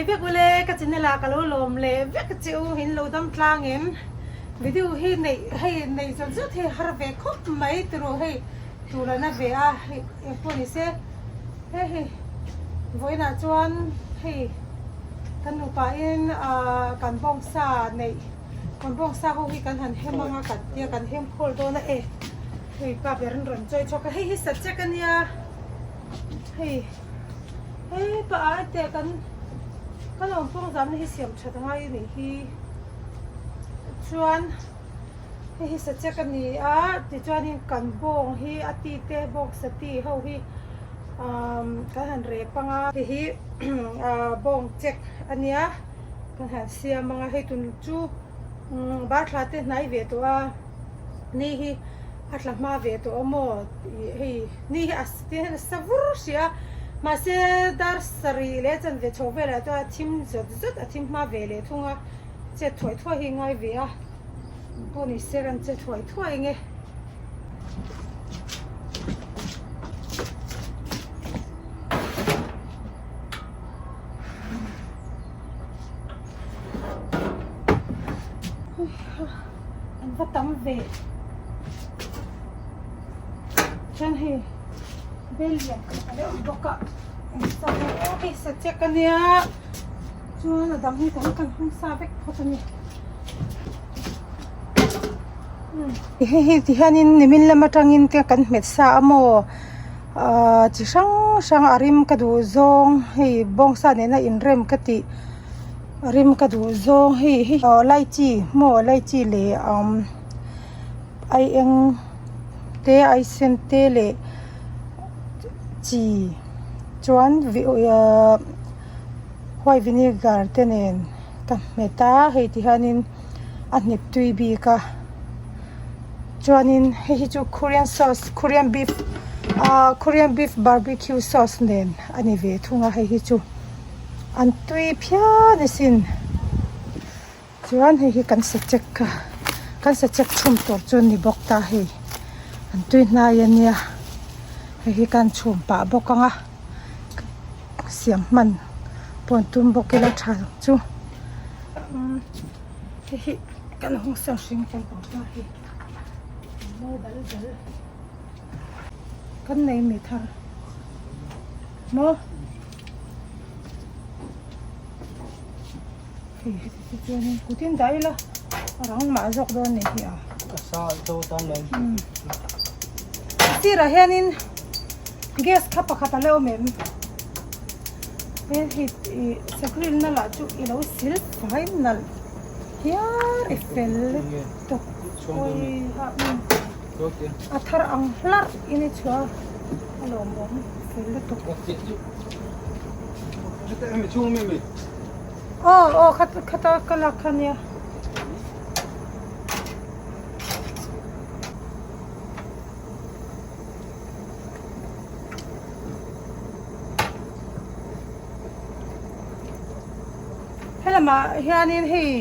vek ule ka channel ah ka lo lawm leh vek che u in lo dam tlang em video hi neih hei neih zawt zawt hi har ve khawp mai tiraw hei tur a na ve a hei eng pawh ni se he hei vawiinah chuan hei kan nupa in ah kan bawngsa neih kan bawngsa ho hi kan han hem anga kan tia kan hem khawl dawn a e hei pa ber an rawn chawi chhuak a hei hi sachek a nia hei. Hei pa ai teh kan kan awm pawng zamna hi siam that angai a nih hi chuan hei hi sachek a ni a tichuanin kan bawng hi a ti te bawng sati ho hi umm kan han rep anga hei hi ah bawng chek a nia kan han siam anga hei tun chu umm barthla te hnai ve tawh a ni hi a tla hma ve tawh a maw tih hei ni hi a ti hian a sa vur hrih a mahse dar sarih leh chanve chho velah chuan a thim zawt zawt a thim hma ve leh thung a chet thuai thuai hi ngai ve a pawh ni se kan che thuai thuai nge. An va tam ve chuan hei bel lian khat a lo awm bawk a engsa pawh hei sachek a nia chuan a dang hi kan kan hung sa vek phawt a ni hei hi ti hianin nimin lam atangin te kan hmet sa a maw ahh chi hrang hrang a rim ka duh zawng hei bawngsa nena inrem ka tih. Rim ka duh zawng hei hi aw lychee maw lychee leh umm ai eng te ai sen te leh chi chuan ahh white vinegar te nen ka hmet a hei ti hianin a hnip tui bik a chuanin hei hi chu korean sauce korean beef ahh korean beef barbecue sauce nen a ni ve thung a hei hi chu. An tui phian asin chuan hei hi kan sachek kha kan sachek chhum tur chu ni bawk ta hei an tui hnai ania hei hi kan chhum pah bawk ang a siam hman pawh an tum bawk ila tha ang chu hei hi kan hung sawn hring kan awm ta hei mawi dal dal kan nei mi thar maw. Hei heti te chuanin kutin dah ila a rang mah zawk dawn ni hi a. Ka sa zo tan mai. Um. Sirah hianin gas kha pakhat a la awm em? He hei ih sakrill na lah chu i lo sil fai nalh hiar i fel tawp awi ha um a thar ang hlarh in i chhuah a lawmawm fel lutuk. Aw aw khat khata ka lak kha nia. Helamah hianin hei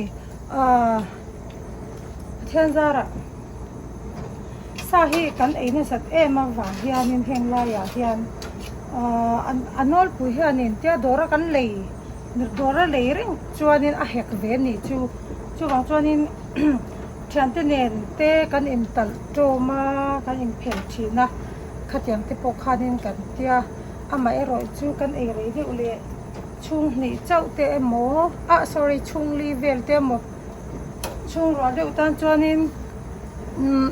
ah Pathian zarah sa hi kan ei nasat em avang hianin heng laiah hian ahh a nawlpui hianin tia dawra kan lei dawra lei reng chuanin a hek ve a nih chu chuvang chuanin thiante nen te kan intalh tawm a kan inphel thin a khatiang te pawh khanin kan tia amaherawh chu kan ei rei deuh leh chhung hnih chauh te emaw ah sorry chhung li vel te emaw. Chhung ruah deuh tan chuanin umm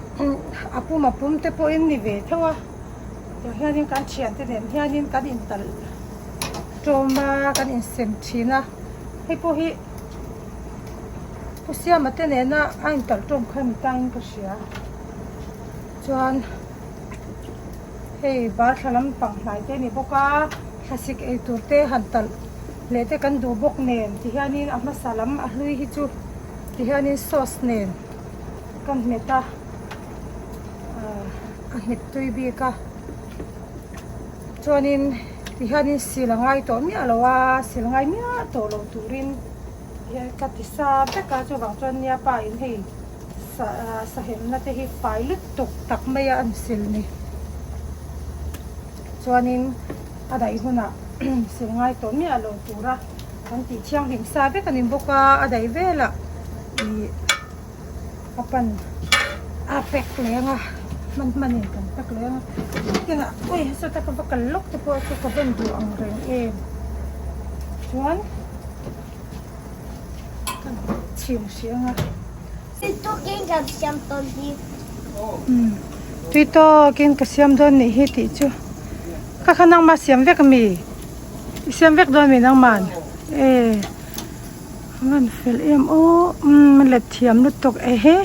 a pum a pum te pawhin ni ve theuh a tiang hianin kan thiante nen hianin kan intalh tawm a kan insem thin a hei pawh hi Pu Siama te nena a intalh tawm kha ni tangin ka hria chuan hei bar thla lampang hnai te a ni bawk a thlasik eitur te han talh. Leh te kan duh bawk nen ti hianin a hmasa lam a hlui hi chu ti hianin sauce nen ka hmet a ah a hmet tui bik a chuanin ti hianin sil a ngai tawh miah lo a sil ngai miah tawh lo turin ka ti sa vek a chuvang chuan nia pa in hei sahemna te hi fai lutuk tak mai a an sil ni chuanin a daih hunah sil ngai tawh miah lo tura. Kan tih thianghlim sa vek a ni bawk a, a daih velah ih a pan a pack leng a, hman hmanin kan pack leng a. Tinah ui sawta ka va kal lawk te pawh chu ka vawn duh ang reng em. Chuan kan chhim hrih ang a. Tui tawkin kan siam dawn hi. Tui tawkin ka siam dawn nih hi tih chu ka kha nangmah siam vek ami? I siam vek dawn mi nangman? E van fel em aw umm let thiam lutuk e he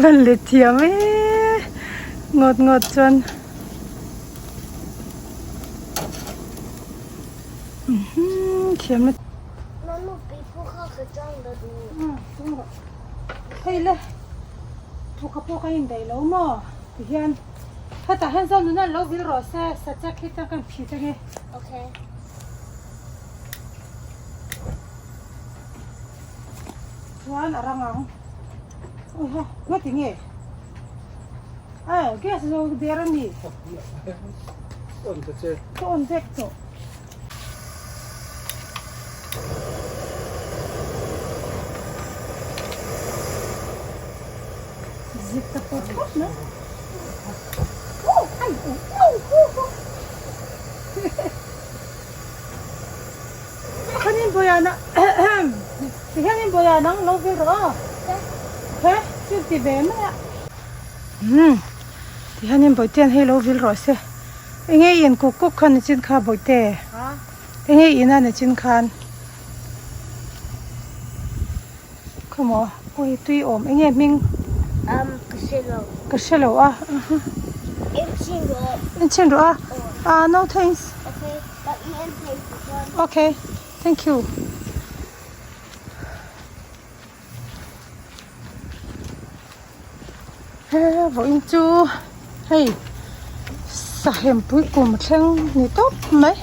van let thiam e ngawt ngawt chuan umm thiam lutuk. Hei le thawk pawh ka indaih lo maw tihian hetah hian zawn nuna lo vil rawh se sachek hi chuan ka inphit ange. Okay. Chuan a rang ang. Ui ha, ngati nge? Ai, gas zo der a ni. On ta che. Ka on vek tawh. Zip ta pawt pawt mai. Oh, ai, oh, oh, oh, oh. Khanin boyana tihianin boya nang lo vil rawh aw. He, thil ti ve mai a. Hmm, tihianin bawihte hei lo vil rawh se. Enge i in kuk kuk khan nichin kha bawihte? Enge i in a nichin khan? Khawmaw awi tui awm enge hming? Um ka hre lo. Ka hre lo a. En chhin rawh. En chhin rawh a. Ah no thanks. Okay, but i en thei si chuan. Okay, thank you. He vawiin chu hei sahempui kum thleng ni tawp mai.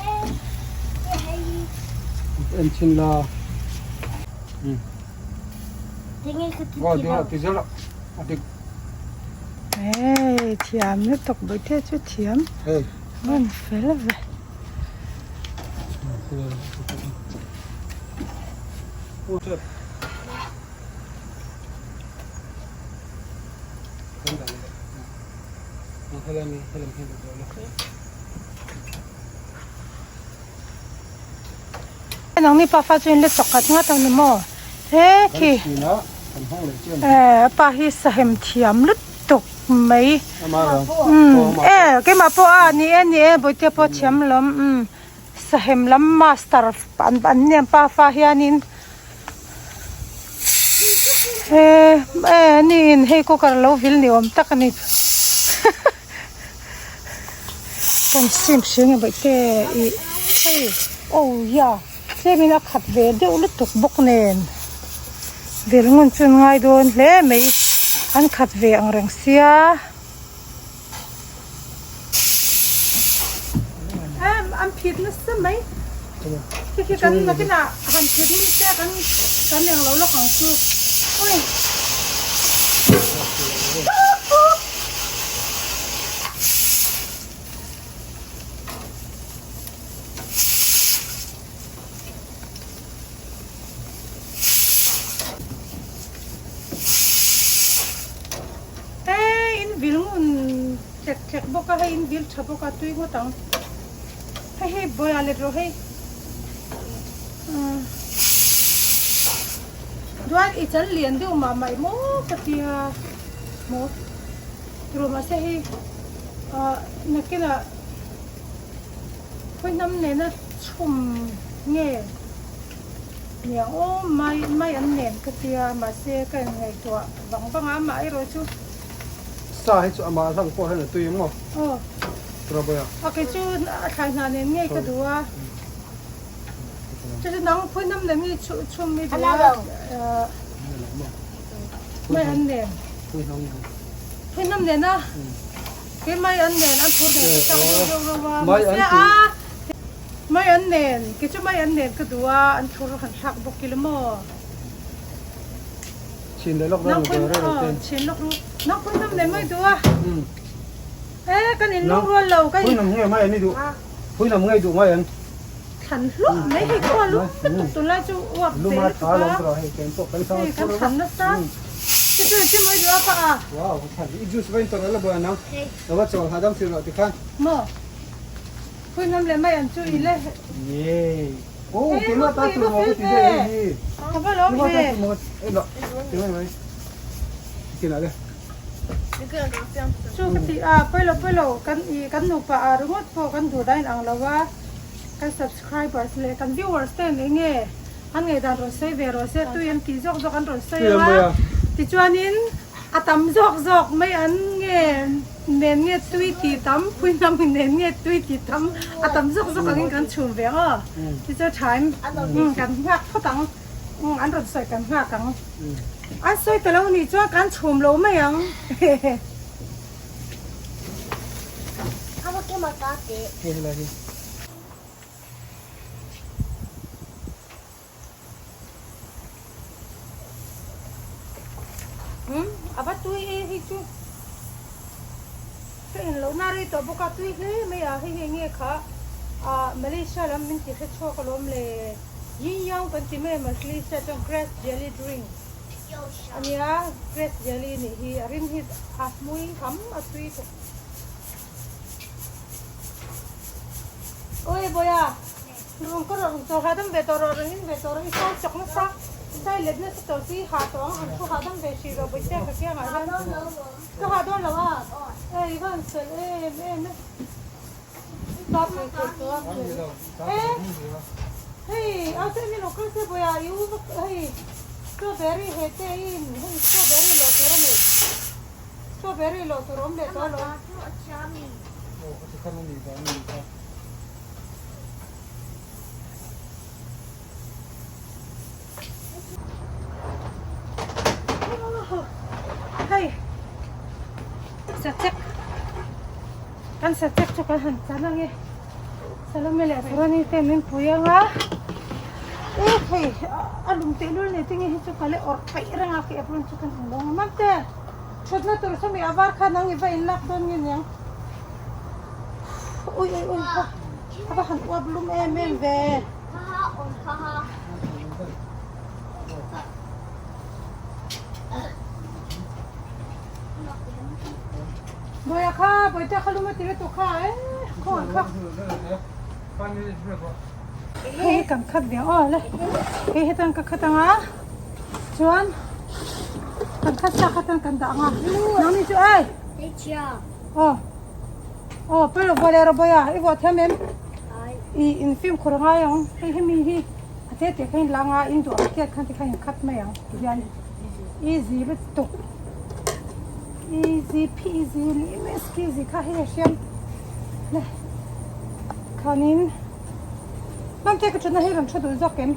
En chhin la. Hei thiam lutuk bawihte chu thiam. Rawn fel ve. Nangni pafa chu in la chawkhat ngat ang ni maw? He khi eh pa hi sahem thiam lutuk mai umm e keimah pawh a ni e ni e bawihte pawh thiam lawm umm sahem lam master an an nia pafa hianin. He eh niin hei cooker lo vil ni awm tak a ni kan sim hring nge bawihte ih hei oh ya tlemin a khat ve deuh lutuk bawk nen vil ngun chu an ngai dawn hle mai an khat ve ang reng sia em an phit nasa mai khi khi kan nakinah han phit mi te kan kan eng lo lawk ang chu ui Hei in vil ngun tlek tlek bawk a hei in vil tha bawk a tui ngawt ang hei hei bawih let rawh hei duan i chal lian deuh mah mah i maw ka tia maw tiraw mahse hei ah nakinah khawi hnam nena chhum nge. Niang aw mai mai an nen ka tia mahse ka in ngaihtuah vang vang a amah erawh chu. Sa hi chu amah hlang pawh hian a tui maw? Aw. Tura bawih a. A kei chu a thlai hna nen ngei ka duh a. Chu chu nang phui nam nen nge chhum i duh a. Mai an nen. Phui nam nen a. Kei mai an nen an phur nen ka chak deuh deuh reuh a. Mahse a. Mai an nen, kei chu mai an nen ka duh a, an thur han thlak bawk ila maw? Chhin leh lawk reng ru reng ten. Chhin lawk ru. Nang pui nam nen mai duh a. E kan in lung rual lo. Pui nam nge mai an i duh. Pui nam ngei duh mai an. thlan hluah mai hei khaw a lum lutuk tunlai chu uap ve lutuk a hei kan thlan nasa chu chu engtin maw i duh a pa a. Wow thlan i juice va in tawrh la buai anang lo va chawl hahdam thil rawh tikhan. Maw pui ngam leh mai ang chu i le. Yay oh keimah ta tur maw ka ti ve hei hi. Ka va lawm ve. Ei loh ti mai mai kinah le. Chu ka ti a pawilo pawilo kan i kan nupa ah ringawt pawh kan duh dahin ang lo a kan subscribers leh kan viewers ten eng nge an ngaihdan rawn sawi ve rawh se tui an tih zawk zawk an rawn sawi ang a tichuanin a tam zawk zawk mai an nge nen nge tui tih tam pui hnam nen nge tui tih tam a tam zawk zawk angin kan chhum ve ang aw tichuan thaim kan nghak phawt ang. Umm an rawn sawi kan nghak ang. An sawi ta lo nih chuan kan chhum lo mai ang. Umm a va tui e hei chu. Ka en lohna rei tawh bawk a tui hle mai a hei hei nge kha ah Malaysia lam min ti hre chhuak alawm le. Yin Yang kan ti mai a Malaysia chuan grass jelly drink a nia grass jelly nih hi a rim hi a hmui ham a tui bawk. Oi Bawia rung ka rawh rung chaw hahdam ve tawh rawh rung in ve tawh rawh i sai chawk nasa sai let nasa tawh si hah tawh ang han thu hahdam ve hrih rawh Bawihtea ka kiangah hian ka hah dawn lo a ei va han fel em em e. Hei strawberry he te in hei strawberry lawh tur a ni strawberry lawh tur awm leh tawh alawm. Hei sachek kan sachek chu kan han chan ange Salome leh Saroni te min pui anga e hei a lum teh lul nei tinge hi chu ka le awrh peih reng a ka apron chu kan in lawng a mamte thutna tur sawmi a var khan ang i va in lak dawn nge niang ui ui ui a va han uap lum em em ve. Bawiha kha Bawihte kha lum a ti lutuk kha eh khawngaih kha. Hei hi kan khat ve aw le hei hetan ka khat anga chuan kan khat sa khat an kan dah anga nangni chu ei aw aw pawilo vaw leh rawh Bawiha i vaw thiam em i in fimkhur a ngai ang hei hemi hi a te te kha in la anga in duh ang tiat khan tikhan in khat mai ang tihian easy lutuk. Easy peasy lemon squeezy kha hei a hriam le khanin hmang te ka thutna hi rawn thu duh zawk em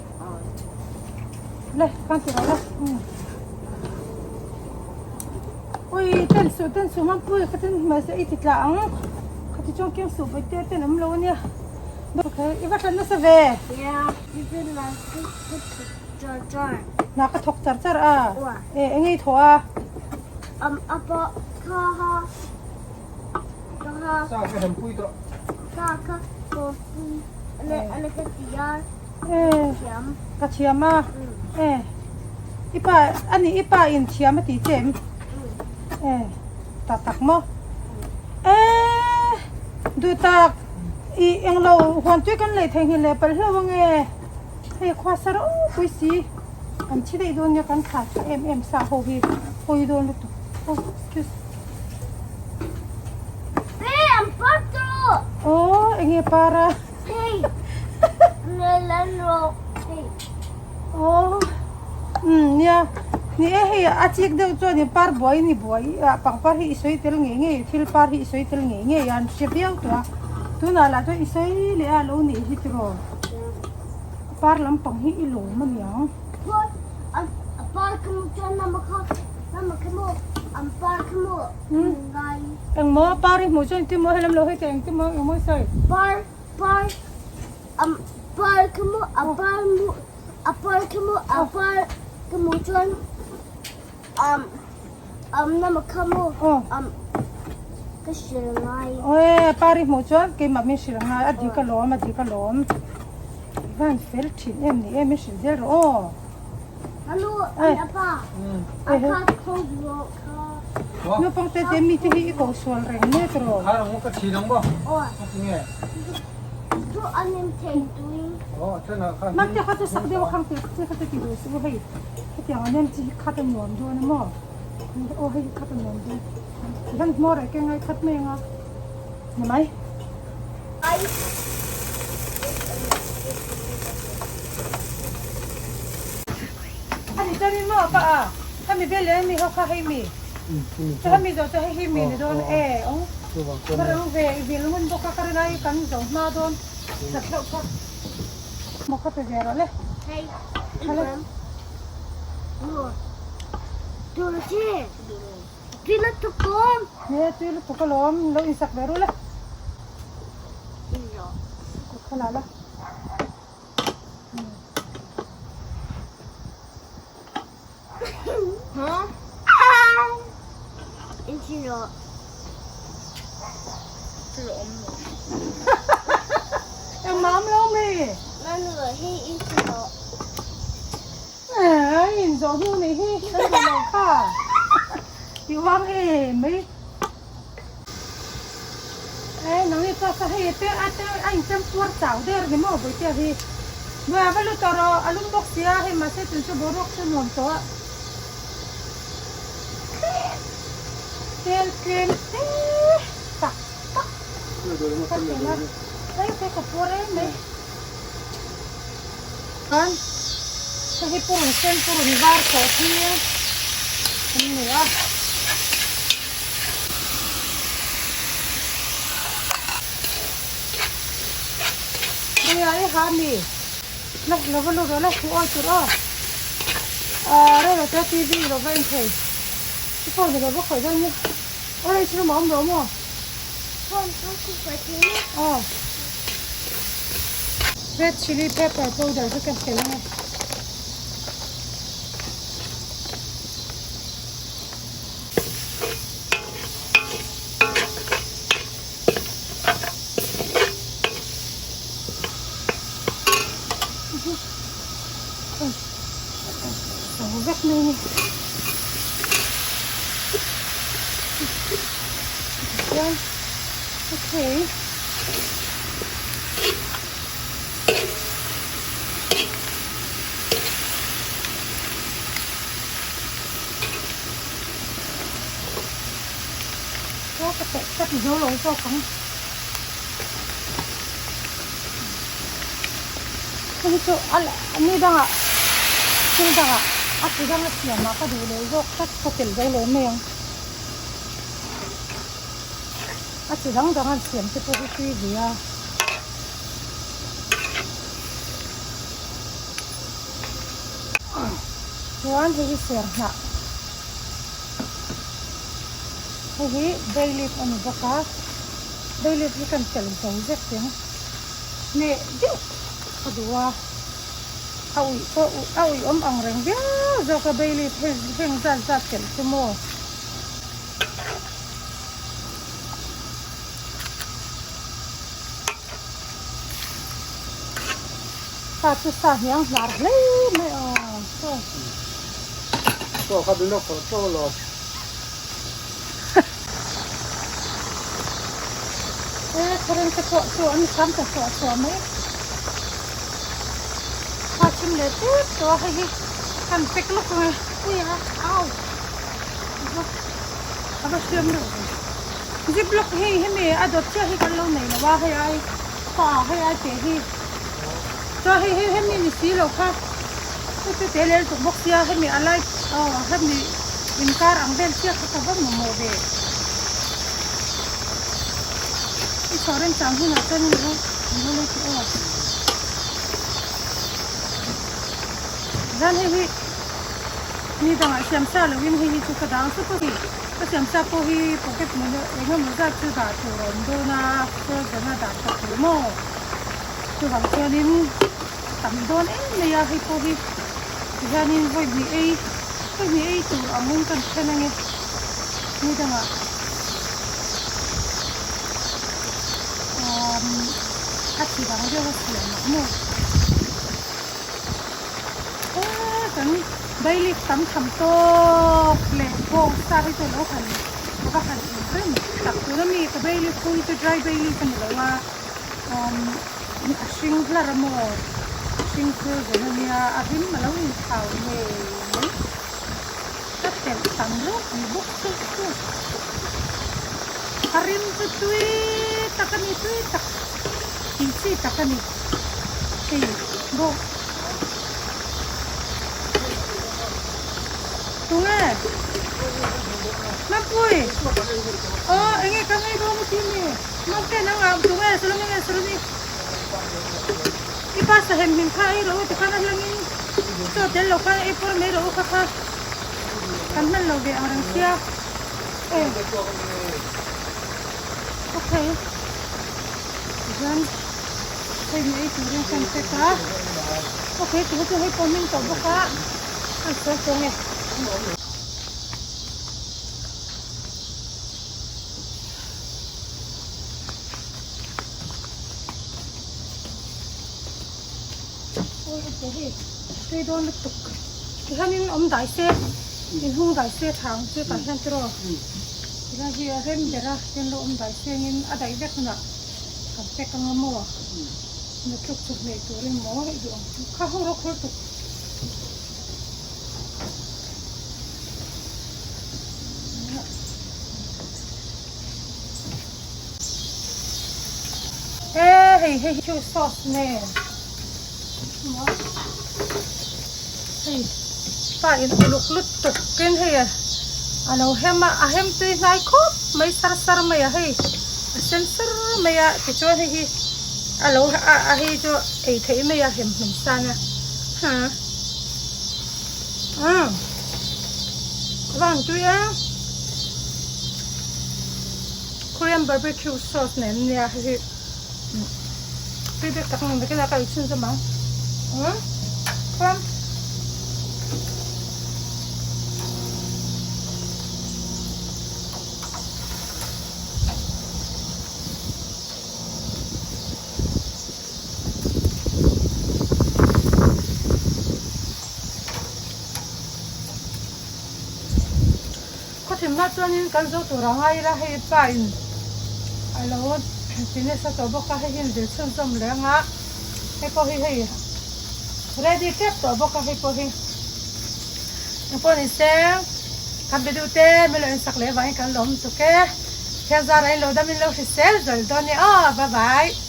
le khan ti rawh la ui ten suh ten suh hmang pui kha tin mahse i ti tla ang kha ti chuan keng suh vawi te ten awm lo ania i va tlan nasa ve Hna ka thawk char char a. E eng nge i thawh a? Um a pawh kha ha ka ha. Sa ka hem pui tawh. Sa ka pawh pui ale ale ka ti a. E thiam. Ka thiam a. E i pa ani i pa in thiam a ti che em? E tak tak maw? E duh tak i englo huan tui kan lei theihnghilh leh palh hlauh ange. Hei khua sa ropui si kan thi daih dawn nia kan thla tha em em sa ho hi hawi dawn lutuk oh excuse Hey, I'm Patro! Oh, enge para? Hey, Melano. Hey. Oh, nia ni e hei a chik deuh chuan in par buai ni buai ah pangpar hi i sawi tel ngei ngei thil par hi i sawi tel ngei ngei a an hre viau tawh a tunah lah chuan i sawi leh a lo nih hi tiraw. Par lampang hi i lawm a niang. Engmaw par i hmuh chuan engtin maw helam lo hei teh engtin maw engmaw i sawi. Aw par i hmuh chuan keimah min hrilh ngai a dik alawm a dik alawm. Van fel thin em ni em i hrilh zel rawh aw. Naupang te te mite hi i ko sual reng mek rawh. Mahte kha chu sak deuh a khang te che kha chu ti duh suh u hei hetiang an em chi hi khat a nuam dawn a maw aw hei hi khat a nuam dawn tihian hmawr ah keng a i khat mai ang a ni mai. Ani chuanin maw pa a hemi vel leh hemi ho kha hei mi chu hemi zawh chu hei hi mi ni dawn e awng ka rang ve i vil ngun bawk a ka rin ai kan zo hma dawn that hlauh kha maw ka pe ve rawh le hale Nge tui lutuk alawm lo insak ve ru le kut kha la la. Engmah awm lo mi? A inzawh hnu nih hi kan duh lo kha tih vang em mai. E nang hi pawh kha hei te a te a in chem puar chau der ni maw Bawihtea hi. Nuai a va lut tawh rawh a lum bawk sia hei mahse tun chu boruak chu nuam tawh a. Tel tlem te tak tak ka tel a hei te ka puar em mai. Chuan hei hi purun sen purun var tawh hi an ni a. Nia i ha mi la lo va lut rawh le thu awi tur aw ah rei te TV lo va en thei i phone lo va khawih dawn nia orange room a awm lo maw aw red chilli pepper powder chu ka tel ang e. Vek mai a ni tichuan okay Aw ka tawh ka ti zo lo zawk ang. Hei chu a ni dangah thil dangah a chi danga siamah ka duh leh zawk tlat ka tel zo lo mai ang. A chi dang dang an siam te pawh hi tui ve a. Chuan hei hi ser hnah. Hei hi bay leaf a ni bawk a bay leaf hi kan tel zo vek ang hneh deuh ka duh a a uih pawh a uih awm ang reng viau zawk a bay leaf hei heng zat zat telh chu maw. Sa chu sa hniang hnar hle mai a chaw. Chaw kha bin lawk tawh chaw lo. E current te pawh chu an sam ta suah suah mai. Kha chim leh tep tawh a hei hi kan pack lawk ang e. Ui a au. A va hriam reuh ve. Zip lock hei hemi a dawt chiah hi kan lo nei lo a hei ai pa hei ai teh hi chuan hei hei hemi ni si lo kha chu chu te lel tuk bawk sia hemi a light aw hemi inkar ang vel chiah kha ka va mamawh ve i chhuah remchang hunah chuan in lo in lo lei teh aw zan hei hi ni dangah siam sa loin hei hi chu ka dang sup a ni. Ka siamsa pawh hi pocket money eng emaw zat chu dah tur a awm dawn a, frozen a dah that tur maw? Chuvang chuanin a tam dawn em mai a, hei pawh hi tihianin vawi hnih ei vawi hnih ei tur angin kan then ange ni dangah umm a chi dang deuh a siam ah maw? kan bay leaf tam tham tawk leh bawng sa hi chu alo han a va han in rem tak tuna mi ka bay leaf pawh hi chu dry bay leaf a ni lo a umm a hring hlar a maw hring thil zen a nia a rim alo inthau ngei mai ka telh tam ropui bawk chu chu a rim chu tui tak a ni tui tak tih chi tak a ni hei bawk tunge Mampui aw enge ka ngei dawn a ti mi Mamte nang ah tunge salam enge sarani i pa sahem hmin kha ei rawh u tikhan a hlangin chaw tel lo khan ei pawr mai rawh u kha kha kan hman lo ve ang reng sia e okay tichuan hei mi ei turin ka inpek a okay ti kha chu hei pawh hming tawh bawk a a sawi tawng e. Awi a che hei tui dawn lutuk tihianin awm dai se inhung dai se tha ang chu tah hian tiraw tilai hi a rem ber a chuan lo awm dai sengin a daih vek hunah kan pack anga maw na tluk chu hmeh turin maw i duh ang chu kha ho rawk hur tuk. He hei hei hi sauce nen hei pa in uluk lutuk in hei a lo hem a a hem tui hnai khawp mai sar sar mai a hei a sen sar mai a tichuan hei hi a lo a hei chu ei theih mai a hem hmun san a ha umm vang tui a. Korean barbecue sauce nen ania hei hi tui bik tak ang vekin a ka ei chhun zawm ang umm chuan Khawthim hma chuanin kan zo tur a ngai ila hei pa in a lo ti nasa tawh bawk a hei hi in zir chhunzawm leh anga hei pawh hi hei ready tep tawh bawk a hei pawh hi engpawh ni se kan be duh te min lo insak leh vangin kan lawm tuk e thian zara in lo dam in lo hrisel zawlh dawn nia aw bye bye.